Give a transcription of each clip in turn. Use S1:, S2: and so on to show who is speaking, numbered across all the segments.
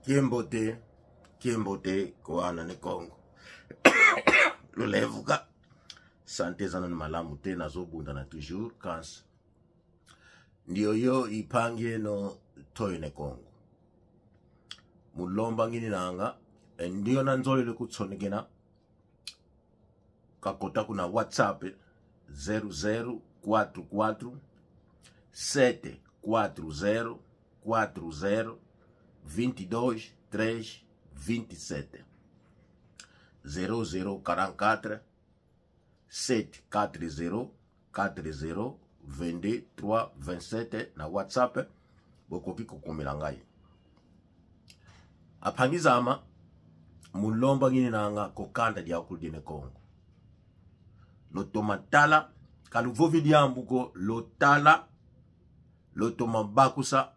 S1: Kiembote, kiembote koana ne Congo. Lulevuka. Sante eza nanu malamu te nazobunda na toujours kansa. Ndio yo ipangie no toyo ne Congo. Mulomba ngini nanga ndio na nzolele kutsonekena kakota kuna WhatsApp 0044 740 40 22 3 27 0044 740 40 22 3 27 na WhatsApp bokoki kokomela ngai aphangizama mulomba ngini nanga kokanda diakuludine Kongo lotomatala kaluvovi diambuko lotala lotoma bakusa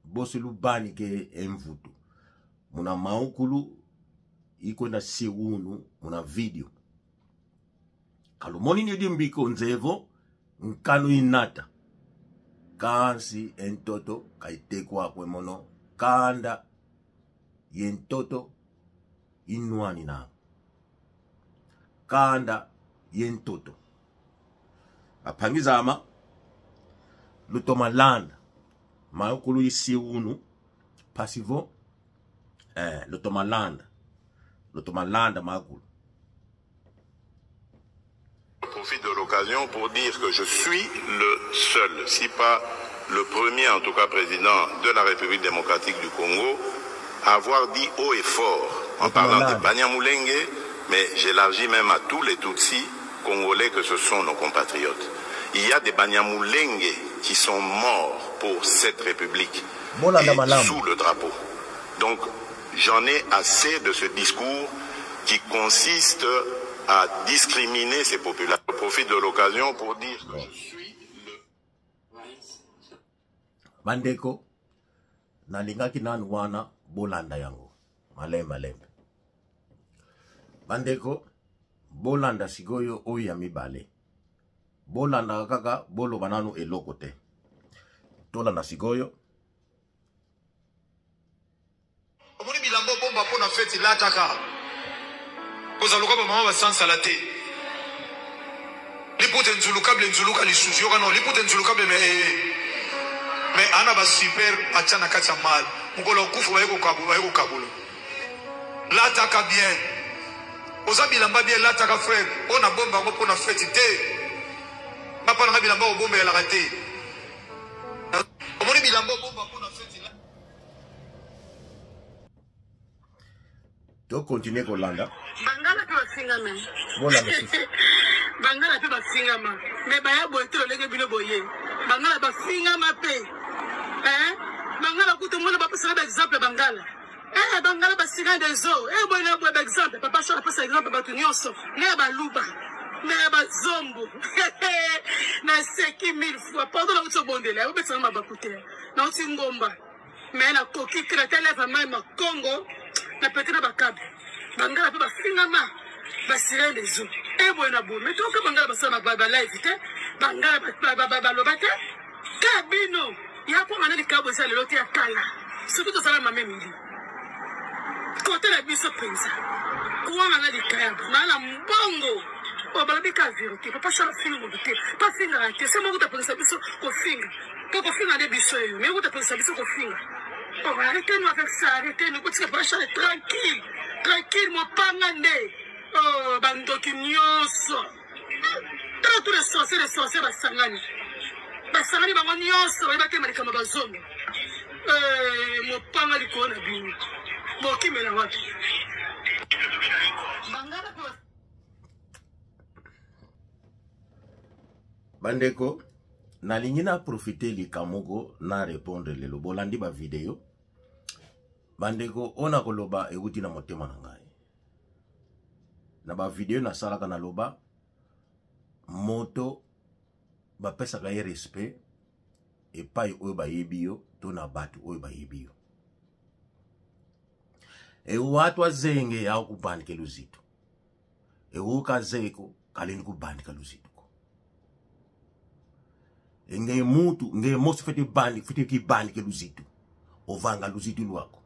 S1: bosi lubani ke emvutu muna maukulu ikwenda siunu muna video kalumoni nidi mbiko nzevo nkanu inata kansi entoto kaitekwa mono kanda yentoto inwani na kanda yentoto aphangizama lutomalanda mayokulu isiunu pasivo eh, lutomalanda lutomalanda makulu.
S2: Je profite de l'occasion pour dire que je suis le seul, si pas le premier en tout cas président de la République démocratique du Congo, à avoir dit haut et fort, en parlant des Banyamulenge, mais j'élargis même à tous les Tutsis congolais que ce sont nos compatriotes. Il y a des Banyamulenge qui sont morts pour cette République et sous le drapeau. Donc, j'en ai assez de ce discours qui consiste à discriminer ces populations. Je profite de l'occasion pour dire que je suis le...
S1: Bandeko, nalingaki nanu wana bolanda yango malembe malembe. Bandeko, bolanda sikoyo oyo ya mibale. Bolandaka kaka boloba nanu eloko te. Tolanda sikoyo.
S3: Omoni bilamba obomba mpo na feti lataka kozala lokola bamama basansala te liputa enzulukable enzuluka lisusu yoka no liputa enzulukable me eh, me ana basuper atya na kati ya male mokolo ya kufa baye kokabola lataka bien oza bilamba bien lataka frere oyo nabomba yango mpo na feti te bapa nanga bilamba obombelaka te omoni bilamba obomba mpo na feti.
S1: To continuer kolanda.
S4: Bangala pe bafingama.
S1: Bolanda susu.
S4: Bangala pe bafingama. Mais baya boye te lolenge bino boye. Bangala bafingama pe. Hein? Bangala kutu mona bapesaka ba exemple bangala. Eh bangala basika des eaux. Eh boye na boye ba exemple. Papa Charles apesa exemple bato nyonso. Na ya baluba. Na ya bazombo. Naseki mille fois. Pardon nauti obondela. Obetisa nga mabaku te. Nauti ngomba. Mais nakoki te natali ava mai makongo na pete na bakabe bangala mpe bafingama basirene des eaux e boye na boye mais toyoka bangala basala balive te bangala baloba te ka bino ya kwanga na likabo eza lelo te ya kala surtout tozala mame mili kote na biso mpenza kwanga na likayabo naa na mbongo oyo balobi ka verité papa charles afinga moto te pafingaka te se moko tapekisa biso kofinga Po kofinga nde biso eyo mais kuta pekisa biso kofinga. Oh, arrêtez-nous avec ça, arrêtez-nous. Botika papa Charles tranquille. Tranquille mopanga nde. Oh, bandoki nyonso. Tala tous les sorciers, les sorciers basangani. Basangani bango nyonso baye batema likambo bazonga. Eh, mopanga likolo na bino. Bokimela wapi? Bangala
S1: Bandeko, nalingi na profite likambo moko na répondre lelo. Bolandi ba video. Bandeko, oyo nakoloba ewuti na motema na ngai. Na ba video nasalaka naloba moto bapesaka ye respect epai oyo bayebi yo to na bato oyo bayebi yo. Ewatu azenge ya kubandike luzito. Ewuka zeko kaleni kubandika luzito. Nge mutu nge mosi fete bandi fete ki bandi ke luzitu ovanga luzitu lwako.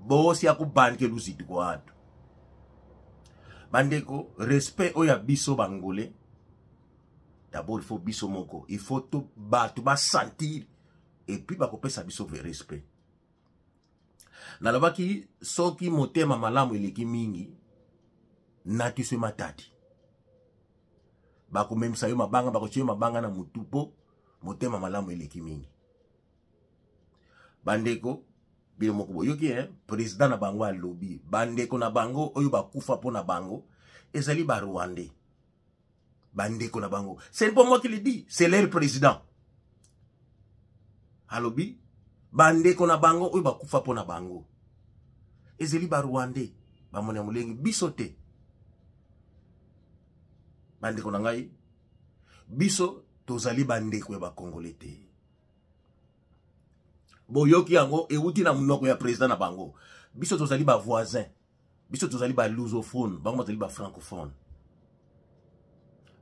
S1: Bosi ya kubanke luzitu kwatu. Bandeko, respect oyo ya biso bangole. D'abord il faut biso moko, il faut tout bato ba sentir et puis bakopesa biso respect. Nalobaki soki motema malamu eleki mingi natiswe matadi. Bakomemisa yo mabanga, bakotia yo mabanga na mutu po motema malamu eleki mingi. Bandeko, bino moko boyoki hein, président na bango alobi bandeko na bango oyo bakufa mpo na bango ezali ba Rwandais. Bandeko na bango, c'est pas moi qui le dis, c'est leur président. Alobi bandeko na bango oyo bakufa mpo na bango ezali ba Rwandais, bamona molengi biso te. Bandeko na ngai, biso tozali bandeko ya ba Congolais te. Boyoki yango euti na monoko ya président na bango. Biso tozali ba voisin, biso tozali ba lusophone, bango bazali ba francophone.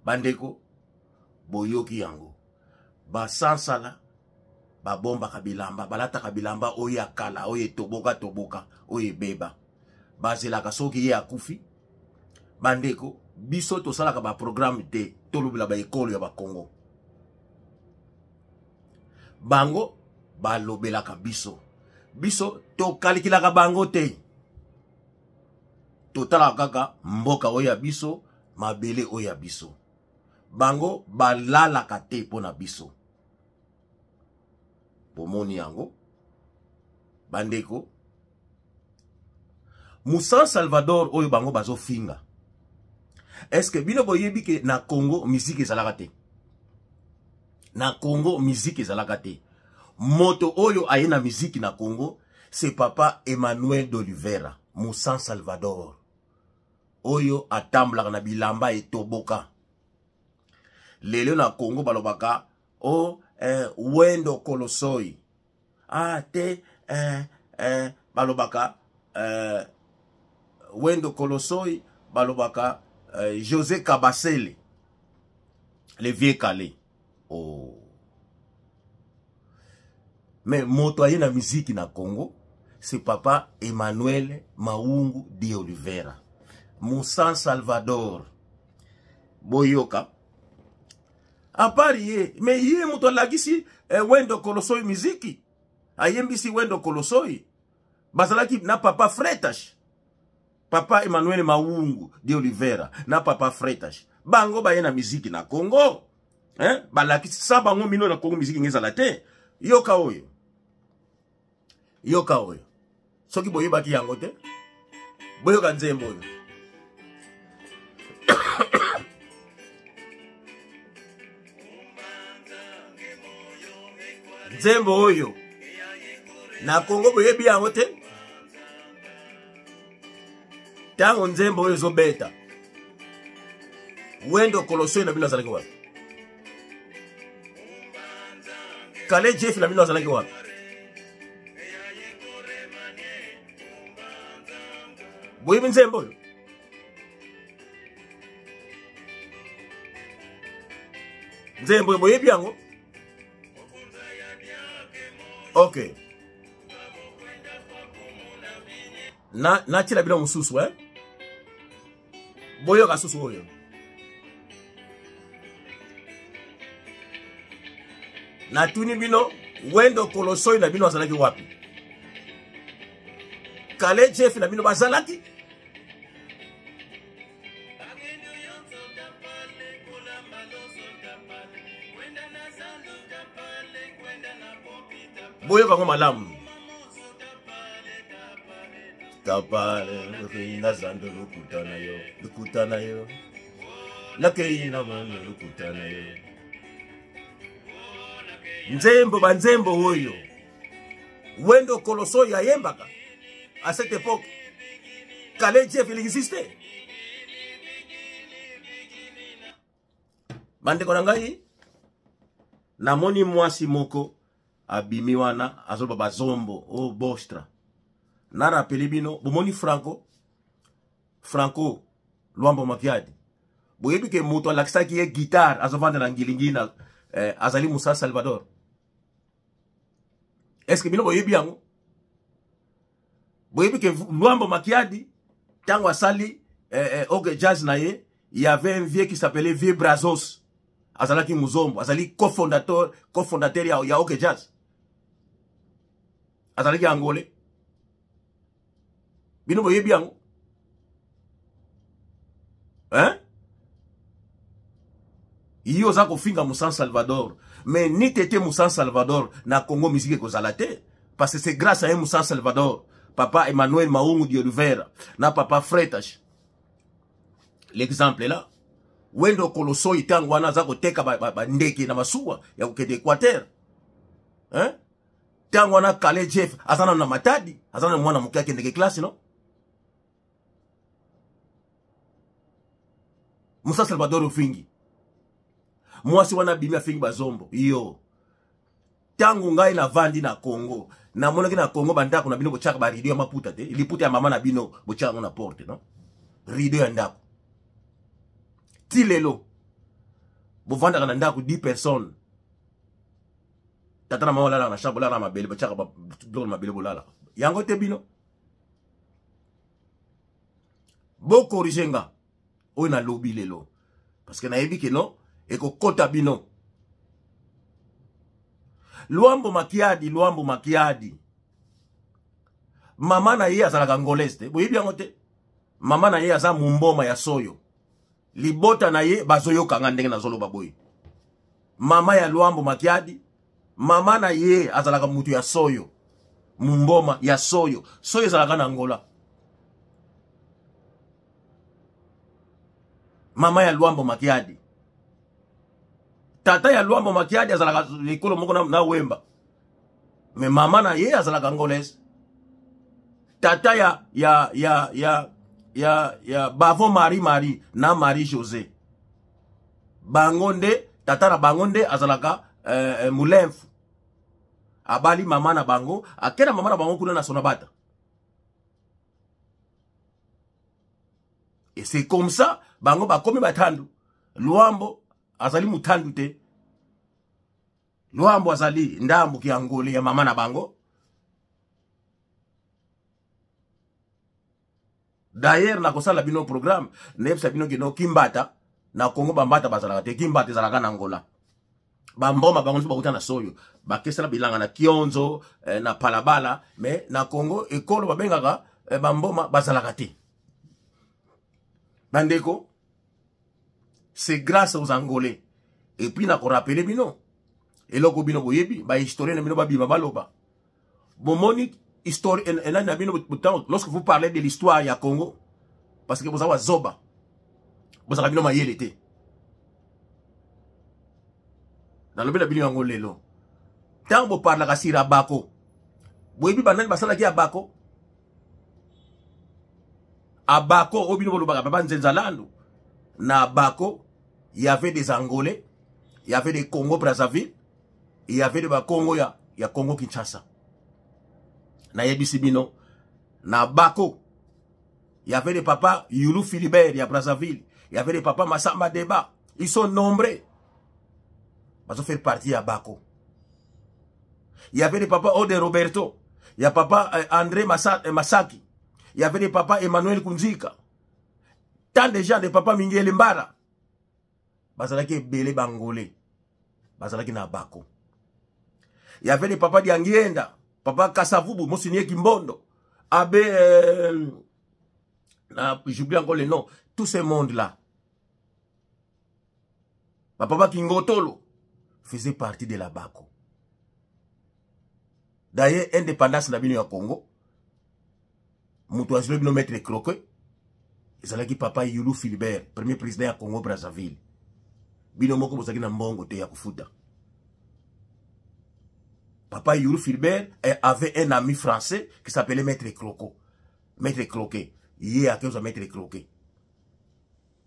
S1: Bandeko, boyoki yango. Basansala babombaka bilamba, balataka bilamba oyo ya kala, oyo etoboka toboka, oyo ebeba. Bazelaka soki ye akufi. Bandeko, biso tosalaka ba programme te, tolobela ba ekolo ya ba Congo. Bango balobelaka biso, biso tokalikilaka bango te. Totalaka kaka mboka oyo ya biso, mabele oyo ya biso. Bango balalaka te mpo na biso. Bomoni yango bandeko, Musan Salvador oyo bango bazofinga. Est-ce que bino boyebi ke na Congo musique ezalaka te? Na Congo musique ezalaka te. Moto oyo aye na musique na Congo, c'est papa Emmanuel d'Oliveira, Musan Salvador. Oyo atamblaka na bilamba etoboka. Lelo na Congo balobaka o Wendo Kolosoi. Ah te balobaka Wendo Kolosoi, balobaka José Kabasele, le vieux Calais. Oh. Mais moto aye na musique na Congo, c'est papa Emmanuel Maungu de Oliveira, Musan Salvador. Boyoka. À part ye, mais ye moto alakisi Wendo Kolosoi musique. Ayembisi Wendo Kolosoi. Bazalaki na papa Fretash. Papa Emmanuel Maungu de Oliveira na papa Fretash. Bango baye na musique na Congo. Hein? Balakisi sa bango mino na Congo musique ngezala te. Yoka oyo. Yoka oyo. Soki boyebaki yango te. Boyoka nzembo oyo. Nzembo oyo. Na Congo boyebi yango te. Tango nzembo oyo ezobeta. Wendo Kolosoi na bino azalaki wapi? Kale Jeff na bino azalaki wapi? Boyebi nzembo oyo? Nzembo oyo boyebi yango? Ok. Na natiela bino mosusu eh? Boyoka susu oyo. Natuni bino Wendo Kolosoi na bino azalaki wapi? Kale Jeff na bino bazalaki? Boyoka ngo malamu. Tapale, nakei na zando lokuta na yo, lokuta na yo. Nakei na mano lokuta na yo. Nzembo ba nzembo oyo. Wendo Kolosoi ayembaka à cette époque. Kale Jeff il existait. Bandeko na ngai, namoni mwasi moko abimi wana azoloba bazombo o bostra. Na rappeli bino bomoni Franco, Franco Luambo Makiadi. Boyebi ke moto alakisaki ye guitare azovanda na ngilingi na azali Musa Salvador. Est-ce que bino boyebi yango? Boyebi ke Luambo Makiadi ntango asali Ok Jazz na ye, il y avait un vieux qui s'appelait Vieux Brazos, azalaki muzombo, azali cofondateur ya Ok Jazz, azalaki angolais. Bino boyebi yango, hein? Yo oza kofinga Musan Salvador, mais ni tete Musan Salvador na Congo musique ekozala te, parce que c'est grâce à ye Musan Salvador, papa Emmanuel Maungu de Oliveira na papa Fretas. L'exemple est là. Wendo Kolosoi ntango wana aza koteka bandeke na masuwa ya kokende Équateur, hein? Ntango wana Kale Jeff aza nano na Matadi, aza nano mwana moke akendeke classe, no? Musa Salvador ofingi mwasi wana abimi afingi bazombo. Yo ntango ngai navandi na Congo, namonaki na Congo bandako na bino botiaka barideau ya maputa te, liputa ya mama na bino botiaka yango na porte, no? Rideau ya ndako ti lelo bovandaka na ndako 10 personnes, tata na mama olalaka na chambre, bolala na mabele, botiaka biloko na mabele, bolalaka yango te. Bino bokorige nga oyo nalobi lelo, parce que nayebi ke no ekokota bino. Luambo Makiadi, Luambo Makiadi, mama na ye azalaka angolaise te, boyebi yango te. Mama na ye aza mumboma ya Soyo. Libota na ye bazoyoka nga ndenge nazoloba boye. Mama ya Luambo Makiadi, mama na ye azalaka mutu ya Soyo, mumboma ya Soyo. Soyo ezalaka na Angola. Mama ya Luambo Makiadi, tata ya Luambo Makiadi azalaka ekolo moko na Wemba, mais mama na ye azalaka angolaise. Tata ya Bavon Marie Marie na Marie José, bango nde tata na bango nde azalaka mulemfu. Abali mama na bango, akenda mama na bango kuna na Sonabata. Et c'est comme ça bango bakomi batandu. Luambo azali mutandu te. Luambo azali ndambu ki angole ya mama na bango. D'ailleurs nakosala bino programme, nayebisa bino kino Kimbata na Congo bambata bazalaka te, Kimbata ezalaka na Angola. Bamboma bango nyonso bakuta na Soyo, bakesala bilanga na Kionzo, na Palabala, mais na Congo ekolo babengaka bamboma bazalaka te. Bandeko, c'est grâce aux Angolais. Et puis na ko rappeler bino eloko bino boyebi, ba historien na bino babima baloba. Bomoni histoire enani na bino, lorsque vous parlez de l'histoire ya Congo, parce que boza bazoba, bozalaka bino mayele te. Nalobi na bino yango lelo, ntango boparlaka sur Abako, boyebi banani basalaki Abako? Abako oyo bino bolobaka papa Nzenza Landu, na Abako il y avait des Angolais, il y avait des Congo Brazzaville, il y avait des Bakongo ya Congo Kinshasa. Nayebisi bino na Abako il y avait des papa Youlou Philibert ya Brazzaville, il y avait des papa Massamba Deba, ils sont nombreux, bazo faire partie ya Abako. Il y avait des papa Ode Roberto, il y a papa André Masaki, il y avait des papa Emmanuel Kunzika, tant de gens, des papa Mingele Mbara, bazalaki ebele bangolais, bazalaki na Abako. Il y avait des papa Diangienda, papa Kasavubu, Monseigneur Kimbondo, Abbé, j'oublie encore les noms, tout ce monde-là. Papa Kingotolo faisait partie de l'Abako. D'ailleurs, indépendance na bino ya Congo, moto azwi bino maître Croquet, ezalaki papa Youlou Philibert, premier président ya Congo Brazzaville. Bino moko bozalaki na mbongo te ya kofuta. Papa Youlou Philibert avait un ami français qui s'appelait Maître Croco. Maître Croquet. Ye akezwa Maître Croquet.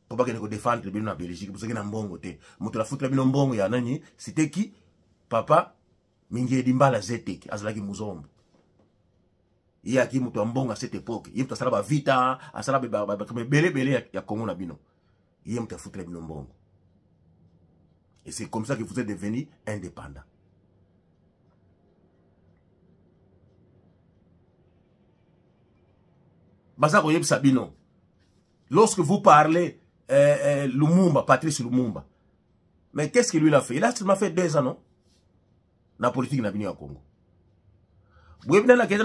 S1: Po bakende kodefendre bino na Belgique, bozalaki na mbongo te. Moto afutela bino mbongo ya nani? C'était qui? Papa Mingedi Mbala Zeteki, azalaki muzombo. Ye aki moto ya mbongo à cette époque. Ye moto asala ba vita, asala ba ebele ebele ya Congo na bino. Ye moto afutela bino mbongo. Et c'est comme ça que vous êtes devenu indépendant. baza koyebisa bino, lorsque vous parlez Lumumba, Patrice Lumumba, mais qu'est-ce que lui a fait? Il a seulement fait 2 ans, non, na politique na bino ya Congo. Boyebi nani akende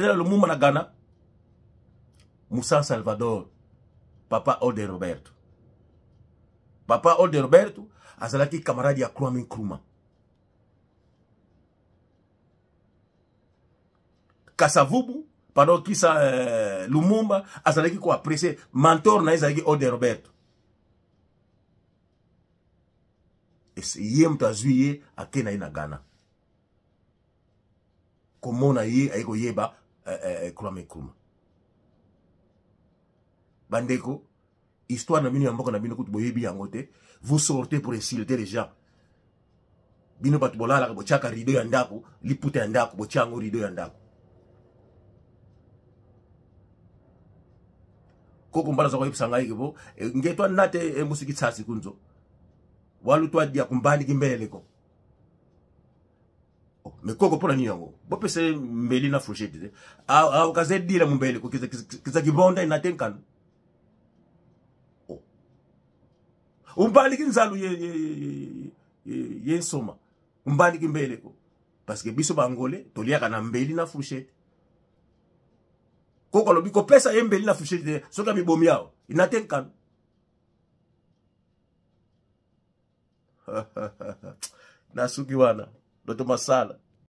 S1: na Lumumba na Ghana? Musa Salvador, papa Ode Roberto. Papa Ode Roberto azalaki camarade ya Kwame Nkrumah. Kasavubu, pardon, kisa Lumumba azalaki koapprécier mentor na ye, ezalaki Ode Roberto. Ye moto azwi ye, ake na ye na Ghana komona ye, aye koyeba Kwame Nkrumah. Bandeko, histoire na bino ya mboka na bino kutu boyebi yango te. Vous sortez pour insulter les gens. Bino bato bolalaka, botiaka rideau ya ndako, liputa ya ndako, botia yango rideau ya ndako. Koko mbala za koyebisa ngai ke bo nge twa nate emusiki tsasi kunzo walu twa dia kumbandi kimbeleko. Oh, mais koko, mpona nini yango bopesa mbeli na fourchette te? Aokaza edila mumbele kiza kibonda inate nkanu. Oh. Umbandiki nzalu ye, ye, ye, ye, ye nsoma umbandiki mbeleko, parce que biso bangole toliaka na mbeli na fourchette. Koko alobi kopesa ye mbeli na fourchette te, soki amibomi awa inate nkanu. Nasuki wana, Doto Masala.